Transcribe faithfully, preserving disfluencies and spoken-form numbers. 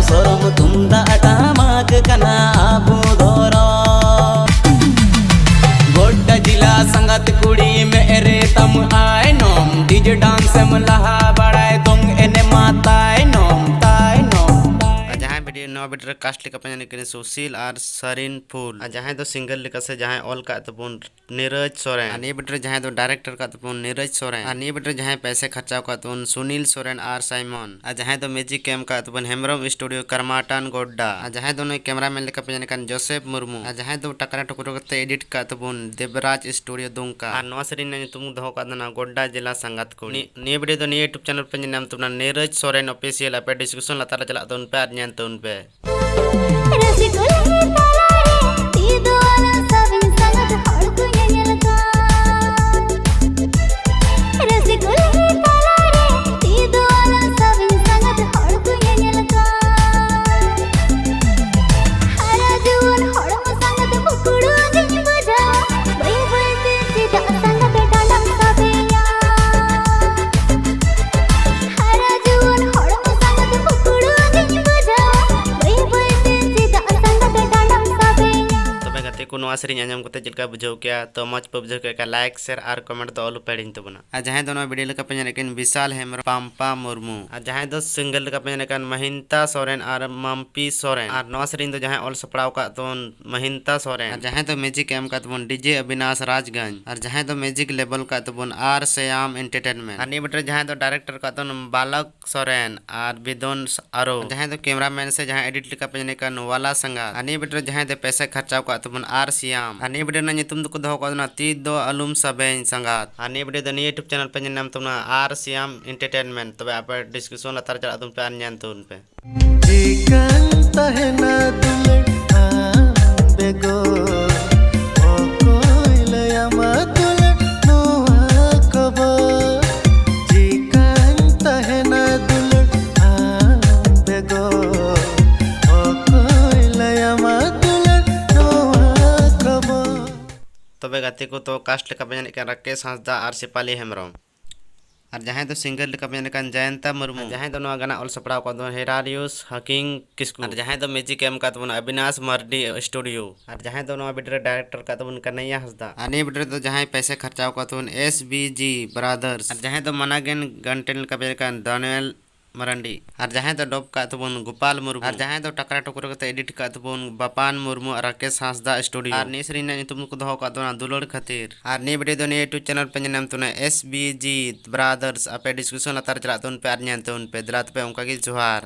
ᱥᱚᱨᱚᱢ ᱛᱩᱢᱫᱟᱜ ᱴᱟᱢᱟᱠ ᱠᱟᱱᱟ ᱟᱵᱚ ᱫᱷᱚᱨᱚᱢ᱾ ᱜᱚᱰᱰᱟ ᱡᱤᱞᱟ ᱥᱟᱸᱜᱟᱛ ᱠᱩᱲᱤ ᱢᱮᱫ ᱨᱮ ᱛᱟᱢ ᱟᱭᱱᱚᱢ, ᱰᱤᱡᱮ ᱰᱟᱱᱥ ᱮᱢ ᱞᱟᱦᱟ ᱵᱟᱲᱟᱭ, ᱫᱚᱝ ᱮᱱᱮᱡ ᱢᱟ ᱛᱟᱭᱱᱚᱢ, ᱛᱟᱭᱱᱚᱢ᱾ ᱟᱨ ᱡᱟᱦᱟᱸᱭ ᱵᱷᱤᱰᱤᱭᱳ, ᱱᱚᱣᱟ ᱵᱷᱤᱰᱤᱭᱳ ᱨᱮ ᱠᱟᱥᱴ ᱞᱮᱠᱟ ᱯᱮ ᱧᱮᱞ ᱠᱤᱱᱟ ᱥᱩᱥᱤᱞ ᱟᱨ ᱥᱟᱨᱤᱱ ᱯᱷᱩᱞ᱾ ᱟᱨ ᱡᱟᱦᱟᱸᱭ ᱫᱚ ᱥᱤᱝᱜᱟᱨ ᱞᱮᱠᱟ ᱥᱮ ᱡᱟᱦᱟᱸᱭ ᱚᱞ ᱠᱟᱜ ᱛᱟᱵᱚᱱ ᱱᱤᱨᱚᱡᱽ ᱥᱚᱨᱮᱱ᱾ ᱟᱨ ᱱᱤᱭᱟᱹ ᱵᱷᱤᱰᱤᱭᱳ ᱨᱮ ᱡᱟᱦᱟᱸᱭ ᱫᱚ ᱰᱟᱭᱨᱮᱠᱴᱚᱨ ᱠᱟᱜ ᱛᱟᱵᱚᱱ ᱱᱤᱨᱚᱡᱽ ᱥᱚᱨᱮᱱ᱾ ᱟᱨ ᱱᱤᱭᱟᱹ ᱵᱷᱤᱰᱤᱭᱳ ᱨᱮ ᱡᱟᱦᱟᱸᱭ ᱯᱚᱭᱥᱟ ᱠᱷᱚᱨᱪᱟᱣ ᱠᱟᱜ ᱛᱟᱵᱚᱱ ᱥᱩᱱᱤᱞ ᱥᱚᱨᱮᱱ ᱟᱨ ᱥᱟᱭᱢᱚᱱ᱾ ᱟᱨ ᱡᱟᱦᱟᱸᱭ ᱫᱚ ᱢᱤᱭᱩᱡᱤᱠ ᱮᱢ ᱠᱟᱜ ᱛᱟᱵᱚᱱ ᱦᱮᱢᱵᱨᱚᱢ ᱥᱴᱩᱰᱤᱭᱳ ᱠᱟᱨᱢᱟᱴᱟᱱ ᱜᱚᱰᱰᱟ᱾ ᱟᱨ ᱡᱟᱦᱟᱸᱭ ᱫᱚ ᱱᱩᱭ ᱠᱮᱢᱨᱟᱢᱮᱱ ᱞᱮᱠᱟ ᱯᱮ ᱧᱮᱞ ᱠᱟᱱ ᱡᱳᱥᱮᱯ ᱢᱩᱨᱢᱩ᱾ ᱟᱨ ᱡᱟᱦᱟᱸᱭ ᱫᱚ ᱴᱟᱠᱨᱟ ᱴᱩᱠᱨᱟ ᱠᱟᱛᱮ ᱮᱰᱤᱴ ᱠᱟᱜ ᱛᱟᱵᱚᱱ ᱫᱮᱵᱽᱨᱟᱡᱽ ᱥᱴᱩᱰᱤᱭᱳ ᱫᱩᱢᱠᱟ᱾ ᱟᱨ ᱱᱚᱣᱟ ᱥᱮᱨᱮᱧ ᱨᱮᱱᱟᱜ ᱧᱩᱛᱩᱢ ᱫᱚᱦᱚ ᱠᱟᱜ ᱛᱟᱦᱮᱱᱟ ᱜᱚᱰᱰᱟ ᱡᱮᱞᱟ ᱥᱟᱸᱜᱟᱛ ᱠᱩᱲᱤ᱾ ᱱᱤ-, ᱱᱤᱭᱟᱹ ᱵᱷᱤᱰᱤᱭᱳ ᱫᱚ ᱱᱤᱭᱟᱹ YouTube ᱪᱮᱱᱮᱞ ᱯᱮ ᱧᱮᱞ ᱧᱟᱢ ᱛᱟᱵᱚᱱᱟ ᱱᱤᱨᱚᱡᱽ ᱥᱚᱨᱮᱱ ᱚᱯᱷᱤᱥᱤᱭᱟᱞ᱾ ᱟᱯᱮ ᱰᱤᱥᱠᱨᱤᱯᱥᱚᱱ ᱞᱟᱛᱟᱨ ᱨᱮ ᱪᱟᱞᱟᱜ ᱛᱟᱵᱚᱱ ᱯᱮ ᱟᱨ ᱧᱮᱞ ᱛᱟᱵᱚᱱ ᱯᱮ᱾ ᱨᱟᱹᱥᱤ ᱠᱩᱞᱦᱤ ᱛᱟᱞᱟᱨᱮ ᱛᱤ ᱫᱚ ᱟᱞᱚᱢ ᱥᱟᱵᱤᱧ ᱥᱟᱸᱜᱟᱛ ᱦᱚᱲ ᱠᱚ ᱧᱮᱧᱮᱞ ᱠᱟᱱ᱾ ᱨᱟᱹᱥᱤ ᱠᱩᱞᱦᱤ ᱛᱟᱞᱟᱨᱮ ᱛᱤ ᱫᱚ ᱟᱞᱚᱢ ᱥᱟᱵᱤᱧ ᱥᱟᱸᱜᱟᱛ ᱦᱚᱲ ᱠᱚ ᱧᱮᱧᱮᱞ ᱠᱟᱱ᱾ ᱦᱟᱨᱟ ᱡᱩᱣᱟᱹᱱ ᱦᱚᱲᱢᱚ ᱥᱟᱸᱜᱟᱛ ᱵᱩᱠᱲᱩ ᱜᱤᱧ ᱵᱩᱡᱷᱟᱹᱣᱟ᱾ ᱵᱟᱹᱭ ᱵᱟᱹᱭ ᱛᱮ ᱪᱮᱫᱟᱜ ᱥᱟᱸᱜᱟᱛ ᱰᱟᱸᱰᱟᱢ ᱥᱟᱵᱮᱭᱟ? ᱦᱟᱨᱟ ᱡᱩᱣᱟᱹᱱ ᱦᱚᱲᱢᱚ ᱥᱟᱸᱜᱟᱛ ᱵᱩᱠᱲᱩ ᱜᱤᱧ ᱵᱩᱡᱷᱟᱹᱣᱟ᱾ ᱵᱟᱹᱭ ᱵᱟᱹᱭ ᱛᱮ ᱪᱮᱫᱟᱜ ᱥᱟᱸᱜᱟᱛ ᱰᱟᱸᱰᱟᱢ ᱥᱟᱵᱮᱭᱟ? ᱛᱚᱵᱮ ᱜᱟᱛᱮ ᱠᱚ, ᱱᱚᱣᱟ ᱥᱮᱨᱮᱧ ᱟᱸᱡᱚᱢ ᱠᱟᱛᱮ ᱪᱮᱫ ᱞᱮᱠᱟ ᱵᱩᱡᱷᱟᱹᱣ ᱠᱮᱭᱟ? ᱛᱚ ᱢᱚᱡᱽ ᱯᱮ ᱵᱩᱡᱷᱟᱹᱣ ᱠᱮᱫ ᱠᱷᱟᱱ ᱞᱟᱭᱤᱠ, ᱥᱮᱭᱟᱨ ᱟᱨ ᱠᱚᱢᱮᱱᱴ ᱫᱚ ᱟᱞᱚ ᱯᱮ ᱦᱤᱲᱤᱧ ᱛᱟᱵᱚᱱᱟ᱾ ᱟᱨ ᱡᱟᱦᱟᱸᱭ ᱫᱚ ᱱᱚᱣᱟ ᱵᱷᱤᱰᱤᱭᱳ ᱞᱮᱠᱟ ᱯᱮ ᱧᱮᱞᱮᱫ ᱠᱟᱱ ᱵᱤᱥᱟᱞ ᱦᱮᱢᱵᱨᱚᱢ, ᱯᱟᱢᱯᱟ ᱢᱩᱨᱢᱩ᱾ ᱟᱨ ᱡᱟᱦᱟᱸᱭ ᱫᱚ ᱥᱤᱝᱜᱟᱨ ᱞᱮᱠᱟ ᱯᱮ ᱧᱮᱞᱮᱫ ᱠᱟᱱ ᱢᱟᱦᱤᱱᱛᱟ ᱥᱚᱨᱮᱱ ᱟᱨ ᱢᱟᱢᱯᱤ ᱥᱚᱨᱮᱱ᱾ ᱟᱨ ᱱᱚᱣᱟ ᱥᱮᱨᱮᱧ ᱫᱚ ᱡᱟᱦᱟᱸᱭ ᱚᱞ ᱥᱟᱯᱲᱟᱣ ᱟᱠᱟᱫ ᱛᱟᱵᱚᱱ ᱢᱟᱦᱤᱱᱛᱟ ᱥᱚᱨᱮᱱ᱾ ᱟᱨ ᱡᱟᱦᱟᱸᱭ ᱫᱚ ᱢᱤᱭᱩᱡᱤᱠ ᱮᱢ ᱟᱠᱟᱫ ᱛᱟᱵᱚᱱ ᱰᱤᱡᱮ ᱚᱵᱤᱱᱟᱥ ᱨᱟᱡᱽᱜᱚᱸᱡᱽ᱾ ᱟᱨ ᱡᱟᱦᱟᱸᱭ ᱫᱚ ᱢᱤᱭᱩᱡᱤᱠ ᱞᱮᱵᱮᱞ ᱟᱠᱟᱫ ᱛᱟᱵᱚᱱ ᱟᱨ ᱥᱮᱭᱟᱢ ᱮᱱᱴᱟᱨᱴᱮᱱᱢᱮᱱᱴ᱾ ᱟᱨ ᱱᱤᱭᱟᱹ ᱵᱷᱤᱰᱤᱭᱳ ᱨᱮ ᱡᱟᱦᱟᱸᱭ ᱫᱚ ᱰᱟᱭᱨᱮᱠᱴᱚᱨ ᱟᱠᱟᱫ ᱛᱟᱵᱚᱱ ᱵᱟᱞᱚᱠ ᱥᱚᱨᱮᱱ ᱟᱨ ᱵᱤᱫᱚᱱ ᱟᱨᱚ᱾ ᱡᱟᱦᱟᱸᱭ ᱫᱚ ᱠᱮᱢᱨᱟᱢᱮᱱ ᱥᱮ ᱡᱟᱦᱟᱸᱭ ᱮᱰᱤᱴ ᱞᱮᱠᱟ ᱯᱮ ᱧᱮᱞᱮ ᱠᱟᱱ ᱱᱚᱣᱟᱞᱟ ᱥᱟᱸᱜᱟᱛ᱾ ᱟᱨ ᱱᱤᱭᱟᱹ ᱵᱷᱤᱰᱤᱭᱳ ᱨᱮ ᱡᱟᱦᱟᱸᱭ ᱫᱚ ᱯᱚᱭᱥᱟ ᱠᱷᱚᱨᱪᱟ ᱟᱠᱟᱫ ᱛᱟᱵᱚᱱ ᱟᱨ ᱥᱤᱭᱟᱢ᱾ ᱟᱨ ᱱᱤᱭᱟᱹ ᱵᱷᱤᱰᱤᱭᱳ ᱨᱮᱱᱟᱜ ᱧᱩᱛᱩᱢ ᱫᱚᱠᱚ ᱫᱚᱦᱚ ᱠᱟᱫᱟ ᱛᱤ ᱫᱚ ᱟᱞᱚᱢ ᱥᱟᱵᱮᱧ ᱥᱟᱸᱜᱟᱛ᱾ ᱟᱨ ᱱᱤᱭᱟᱹ ᱵᱷᱤᱰᱤᱭᱳ ᱫᱚ ᱱᱤᱭᱟᱹ YouTube ᱪᱮᱱᱮᱞ ᱯᱮ ᱧᱮᱞ ᱧᱟᱢ ᱛᱟᱵᱚᱱᱟ ᱟᱨ ᱥᱤᱭᱟᱢ ᱮᱱᱴᱟᱨᱴᱮᱱᱢᱮᱱᱴ᱾ ᱛᱚᱵᱮ ᱟᱯᱮ ᱰᱤᱥᱠᱨᱤᱯᱥᱚᱱ ᱞᱟᱛᱟᱨ ᱪᱟᱞᱟᱜ ᱛᱟᱵᱚᱱ ᱯᱮ ᱟᱨ ᱧᱮᱞ ᱛᱟᱵᱚᱱ ᱯᱮ᱾ ᱪᱤᱠᱟᱹᱧ ᱛᱟᱦᱮᱱᱟ ᱫᱩᱞᱟᱹᱲ ᱟᱢ ᱵᱮᱜᱚᱨ? ᱚᱠᱚᱭ ᱞᱟᱹᱭᱟᱢᱟ ᱫᱩᱞᱟᱹᱲ ᱱᱚᱣᱟ ᱠᱷᱚᱵᱚᱨ? ᱪᱤᱠᱟᱹᱧ ᱛᱟᱦᱮᱱᱟ ᱫᱩᱞᱟᱹᱲ ᱟᱢ ᱵᱮᱜᱚᱨ? ᱚᱠᱚᱭ ᱞᱟᱹᱭᱟᱢᱟ ᱫᱩᱞᱟᱹᱲ ᱱᱚᱣᱟ ᱠᱷᱚᱵᱚᱨ? ᱛᱚᱵᱮ ᱜᱟᱛᱮ ᱠᱚ, ᱛᱚ ᱠᱟᱥᱴ ᱞᱮᱠᱟ ᱯᱮ ᱧᱮᱞᱮᱫ ᱠᱟᱱ ᱨᱟᱠᱮᱥ ᱦᱟᱸᱥᱫᱟ ᱟᱨ ᱥᱮᱯᱟᱞᱤ ᱦᱮᱢᱵᱨᱚᱢ᱾ ᱟᱨ ᱡᱟᱦᱟᱸᱭ ᱫᱚ ᱥᱤᱝᱜᱟᱨ ᱞᱮᱠᱟ ᱢᱮᱱ ᱞᱮᱠᱷᱟᱱ ᱡᱚᱭᱚᱱᱛᱟ ᱢᱩᱨᱢᱩ᱾ ᱟᱨ ᱡᱟᱦᱟᱸᱭ ᱫᱚ ᱱᱚᱣᱟ ᱜᱟᱱᱟ ᱚᱞ ᱥᱟᱯᱲᱟᱣ ᱠᱟᱜ ᱛᱟᱵᱚᱱ ᱦᱮᱨᱟᱨᱤᱭᱩᱥ ᱦᱟᱠᱤᱝ ᱠᱤᱥᱠᱩ᱾ ᱟᱨ ᱡᱟᱦᱟᱸᱭ ᱫᱚ ᱢᱤᱭᱩᱡᱤᱠ ᱮ ᱮᱢ ᱠᱟᱜ ᱛᱟᱵᱚᱱᱟ ᱚᱵᱤᱱᱟᱥ ᱢᱟᱨᱰᱤ ᱥᱴᱩᱰᱤᱭᱳ᱾ ᱟᱨ ᱡᱟᱦᱟᱸᱭ ᱫᱚ ᱱᱚᱣᱟ ᱵᱷᱤᱰᱤᱭᱳ ᱨᱮ ᱰᱟᱭᱨᱮᱠᱴᱚᱨ ᱠᱟᱜ ᱛᱟᱵᱚᱱ ᱠᱟᱱᱟᱭᱟ ᱦᱟᱸᱥᱫᱟ᱾ ᱟᱨ ᱱᱤᱭᱟᱹ ᱵᱷᱤᱰᱤᱭᱳ ᱨᱮᱫᱚ ᱡᱟᱦᱟᱸᱭ ᱯᱚᱭᱥᱟ ᱠᱷᱚᱨᱪᱟᱣ ᱠᱟᱜ ᱛᱟᱵᱚᱱ ᱮᱥ ᱵᱤ ᱡᱤ ᱵᱨᱟᱫᱟᱨᱥ᱾ ᱟᱨ ᱡᱟᱦᱟᱸᱭ ᱫᱚ ᱢᱟᱱᱟ ᱜᱮᱱ ᱜᱟᱱᱴᱮᱱ ᱞᱮᱠᱟ ᱢᱮᱱ ᱞᱮᱠᱷᱟᱱ ᱫᱟᱱᱩᱭᱮᱞ ᱢᱟᱨᱟᱱᱰᱤ᱾ ᱟᱨ ᱡᱟᱦᱟᱸᱭ ᱫᱚ ᱰᱚᱵ ᱠᱟᱜ ᱛᱟᱵᱚᱱ ᱜᱳᱯᱟᱞ ᱢᱩᱨᱢᱩ᱾ ᱟᱨ ᱡᱟᱦᱟᱸᱭ ᱫᱚ ᱴᱟᱠᱨᱟ ᱴᱩᱠᱨᱟ ᱠᱟᱛᱮ ᱮᱰᱤᱴ ᱠᱟᱜ ᱛᱟᱵᱚᱱ ᱵᱟᱯᱟᱱ ᱢᱩᱨᱢᱩ ᱟᱨ ᱨᱟᱠᱮᱥ ᱦᱟᱸᱥᱫᱟ ᱥᱴᱩᱰᱤᱭᱳ᱾ ᱟᱨ ᱱᱤᱭᱟᱹ ᱥᱮᱨᱮᱧ ᱨᱮᱱᱟᱜ ᱧᱩᱛᱩᱢ ᱠᱚ ᱫᱚᱦᱚ ᱠᱟᱜ ᱛᱟᱵᱚᱱᱟ ᱫᱩᱞᱟᱹᱲ ᱠᱷᱟᱹᱛᱤᱨ᱾ ᱟᱨ ᱱᱤᱭᱟᱹ ᱵᱷᱤᱰᱤᱭᱳ ᱫᱚ ᱱᱤᱭᱟᱹ YouTube ᱪᱮᱱᱮᱞ ᱯᱮ ᱧᱮᱞ ᱧᱟᱢ ᱛᱟᱵᱚᱱᱟ ᱮᱥ ᱵᱤ ᱡᱤ ᱵᱨᱟᱫᱟᱨᱥ᱾ ᱟᱯᱮ ᱰᱤᱥᱠᱨᱤᱯᱥᱚᱱ ᱞᱟᱛᱟᱨ ᱪᱟᱞᱟᱜ ᱛᱟᱵᱚᱱ ᱯᱮ ᱟᱨ ᱧᱮᱞ ᱛᱟᱵᱚᱱ ᱯᱮ᱾ ᱫᱮᱞᱟ ᱛᱚᱵᱮ ᱚᱱᱠᱟ ᱜᱮ ᱡᱚᱦᱟᱨ᱾